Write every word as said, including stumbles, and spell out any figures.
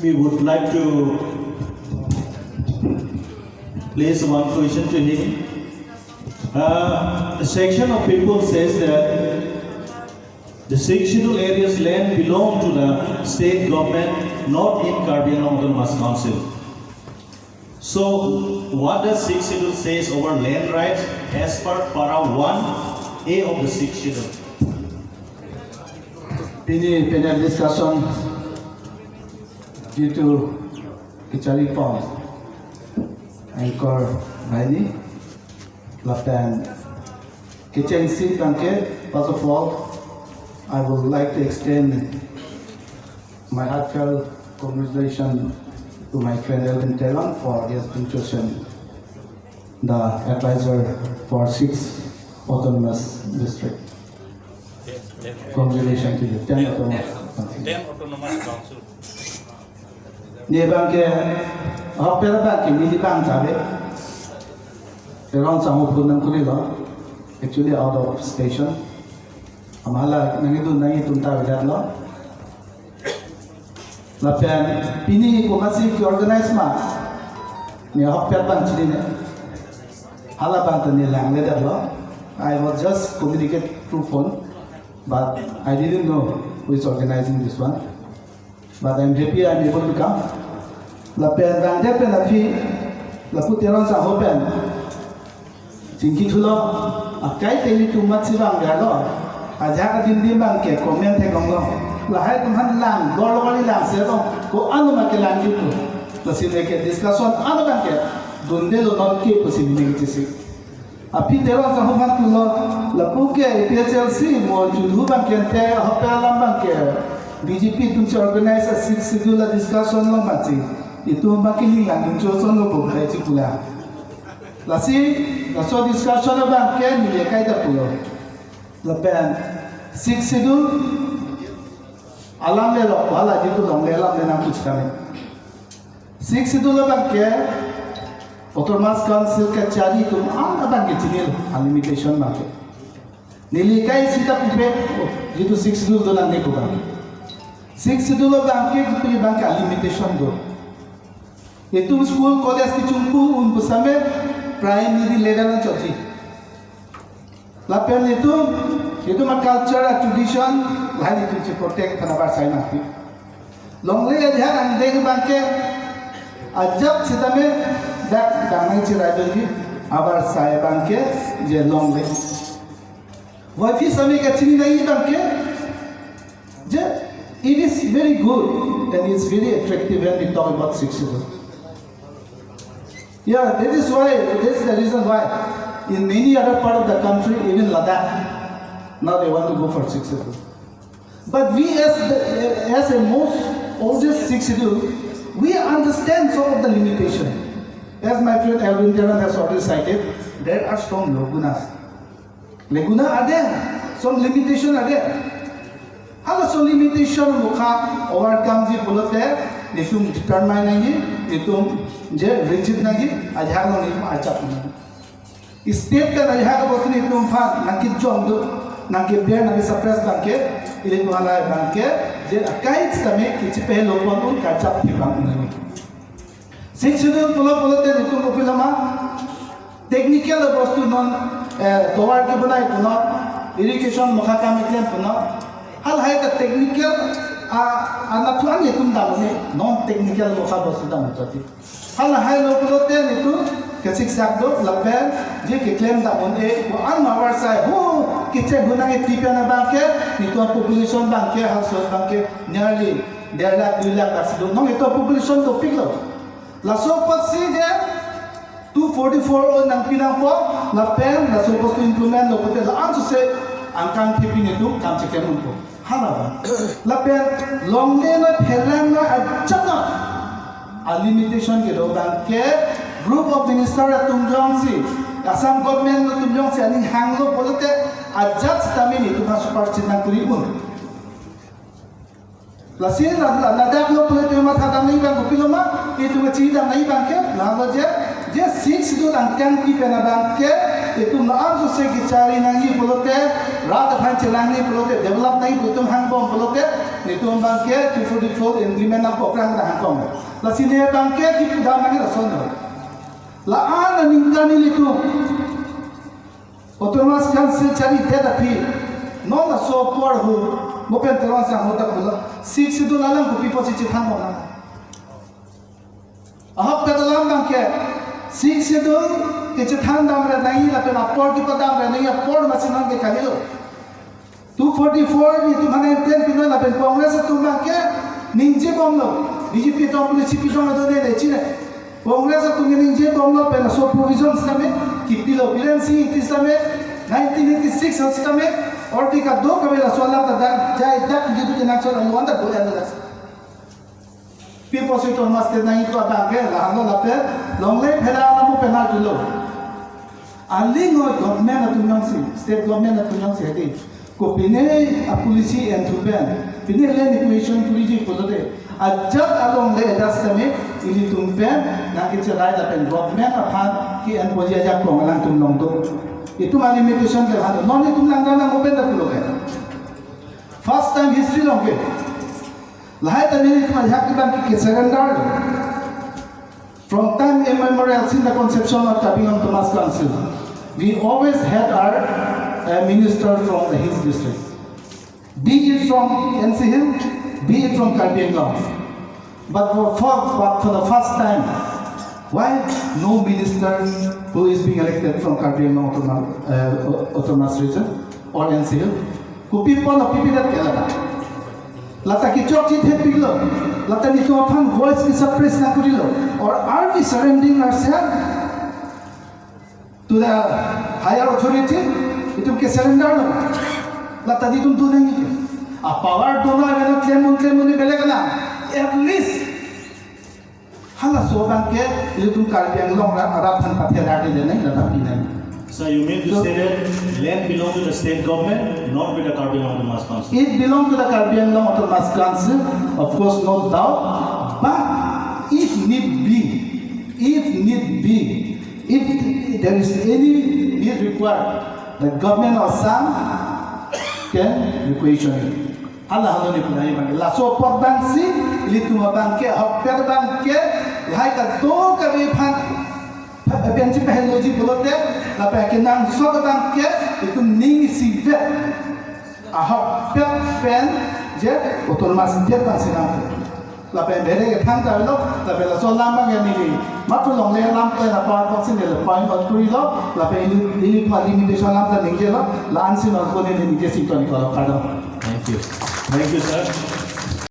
We would like to place one question to him. Uh, a section of people says that the Sixth Schedule areas land belong to the state government, not in Karbi Anglong Autonomous Council. So, what does Sixth Schedule says over land rights as per para one A of the Sixth Schedule? Pini panel discussion due to kechari pon anchor laini lapen kechengsi abangke, first of all, I would like to extend my heartfelt congratulations to my friend Elwin Teron for his being chosen the advisor for six autonomous district. Congratulations to you. Ten autonomous council. Ten autonomous council. Ne abangke, ahokpet abangke, neli abang tabe. Teron sangho phone nangkuri lo. Actually out of station. Amat hala nangidun nangtum ta avedet lo. Lapen pini komatsi ke-organize ma, ne ahokpet abang chinine. Hala abang ta ne langledetlo. I was just communicate through phone, but I didn't know who is organizing this one. But I'm happy I'm able to come. Lapen bang det pen aphi, lapu Teron sangho pen chingki thulo, akai te nelitum matsi vangverlo. Ajahak adim dim abangke comment theklonglo. Lahai atum aphan lang, dor lo kali lang se tong, ko-an ma kelangji pu. Lasi neke discussion an abangke dundelo non ke pusi neke chisi. Aphi Teron sangho aphan pulo, lapu ke A P H L C mo chunhu abangke te ahokpet alam abangke B J P atumsi organize a Sixth Schedule a discussion lo matsi. Itum abangke ning langdun chosonlo bo khai chikula. Lasi, laso discussion abangke neli akai ta pulo. Lapen Sixth Schedule alam le lo, hala jitu longle alam le nangpu chikami. Sixth Schedule abangke Autonomous Council kachari atum an abangke chinilo, a limitation abangke. Neli akai sita pupe, oh, jitu Sixth Schedule do nangne pu abangke. Sixth Schedule abangke, jitu abangke a limitation do. Itum school college kechungpu un pu same primary level nangchotji. Lapen itum, itum a-culture, a-tradition, lahai itumsi protect aphan avarsai nangpi. Longle ajahak angdeng abangke ajat sitame dak dang nangchirai dunji, avarsai abangke je longle. Voiphit sitame kachini nangji abangke je, it is very good and it's very attractive when we talk about Sixth Schedule. Yeah, that is why, that's the reason why in many other part of the country, even Ladakh, now they want to go for Sixth Schedule. But we as the, as a most oldest Sixth Schedule, we understand some of the limitation. As my friend Elwin Teron has already cited, there are some lagunas. Laguna are there, some limitation are there. Halaso limitation mukha overcome ji pulote, nelitum determine nangji, nelitum je rigid nangji, ajahak along nelitum archap nangji. State kan ajahak abosi nelitum aphan nangkejong do, nangkeber, nangke-suppress abangke, ilitum halahai abangke, je akai sitame kechipehelo pon un karchap thip abang nangji. Sixth Schedule pulo pulote nelitum kopilo ma, technical abostu non, eh, tovar kebonai punon, irrigation mukha kam keklem punon. Halahai ta technical, ah, anatthu an nelitum dam ne, non technical mukha bostu dam jati. Halahai lo pulote nelitum kechiksak do lapen je keklem dam un-e, ko-an ma avarsai, ho, kecheng hunang e tipen abangke, nelitum population abangke, household abangke, nearly der lakh, dui lakh, lasi do. Non itum population dopiklo. Laso apotsi je two forty-four o nangpi nangpo, lapen laso apotsi implement lo pulote la-an suse angkang thip pen itum kam cheklem unpo. Hala abang. Lapen longle na phelang na ajat na a limitation kedo abangke group of minister atum jongsi, Assam government atum jongsi aning hanglo pulote ajat sitame nelitum aphan supersede nangkuri un. Lasi la, la, ladak lo pulote matha dam nangji abang kopilo ma, itum kachini dam nangji abangke, lahelo je, je Sixth Schedule angkang pi pen abangke, Itum la-an sose kechari nangji pulote, rat aphan chenangji pulote, develop nangji pu itum hangbom pulote, itum abangke two forty-four implement nangkok rang ta hangkong. Lasi ne abangke kipudam nangji lason lo. La-an aningkan ilitum Autonomous Council charidet aphi, non laso apor hu, mo pen Teron sang ho ta pulo, Sixth Schedule alam kopi pusi chethanbom nang. Ahokpet alam abangke, Sixth Schedule kechethan damre nangji lapen apor kepadamre nangji apor masi non ke kalilo. Two forty-four ni two hundred ten pinoi lapen Congress atum abangke ningjebomlo. B J P atum policy pidong atum ne ne chine. Congress atum ke ningjebomlo pen laso provision sitame kipilo. Biren Singh Engti sitame nineteen eighty-six sitame orti kadokave laso alam ta dak jai dak jitu jenang son aluan ta do-en das. Pi pusi autonomous state nangji pu abangke lahenlo lapen longle phela alam pen arjulo. Aling o government atum jongsi, state government atum jongsi hedi, ko pine a policy enthu pen, pine land acquisition kuriji pulote, ajat alongle adas tame ilitum pen nangkecherai lapen government aphan ke-enpoji ajakong alangtum longdun. Itum a limitation ke hanu. Non itum langdam nang open da pulo ke. First time history along ke. Lahai ta neli cuma hak ibang ke surrender lo. From time immemorial, since the conception of Karbi Anglong Autonomous Council, we always had our uh, minister from the Hills District. Be it from N C Hill, be it from Karbi Anglong. But for, for, but for the first time, why no minister who is being elected from Karbi Anglong Autonomous, uh, Autonomous Region or N C Hill? Kopi apot lo, pi pidet ke lata. Lata kechokche thepiklo. Lata netum aphan voice ke suppress nangkurilo. Or are we surrendering ourselves to the higher authority? Itum ke surrender lo. Lata netum do nangji ke. A power do nang, klem un klem un bele kana. At least halaso abangke ilitum Karbi Anglong ra arap than pathe ra ke nang la tapi nang. So you mean to So say that land belong to the state government, not with the Karbi Anglong Autonomous Council? It belong to the Karbi Anglong Autonomous Council, of course, no doubt. But if need be, if need be, if there is any need required, the government of Assam can requisition it. Hala halo ni punai bang. Laso apot abangsi, ilitum abangke, ahokpet abangke, lahai kadokave aphan, pen chepahenoji pulote, lapen kenangsot abangke, itum ning isivet. Ahokpet pen, je, autonomous state abangsi nang. Lapen bere kethang ta lo, lapen laso alam abang neli. Matro longle alam pen apa apa si neli point out kurilo, lapen ili, ili pa limitation alam ta ningjelo, la-an si non ko neli ningje sington ko lo, pardon. Thank you. Thank you, sir.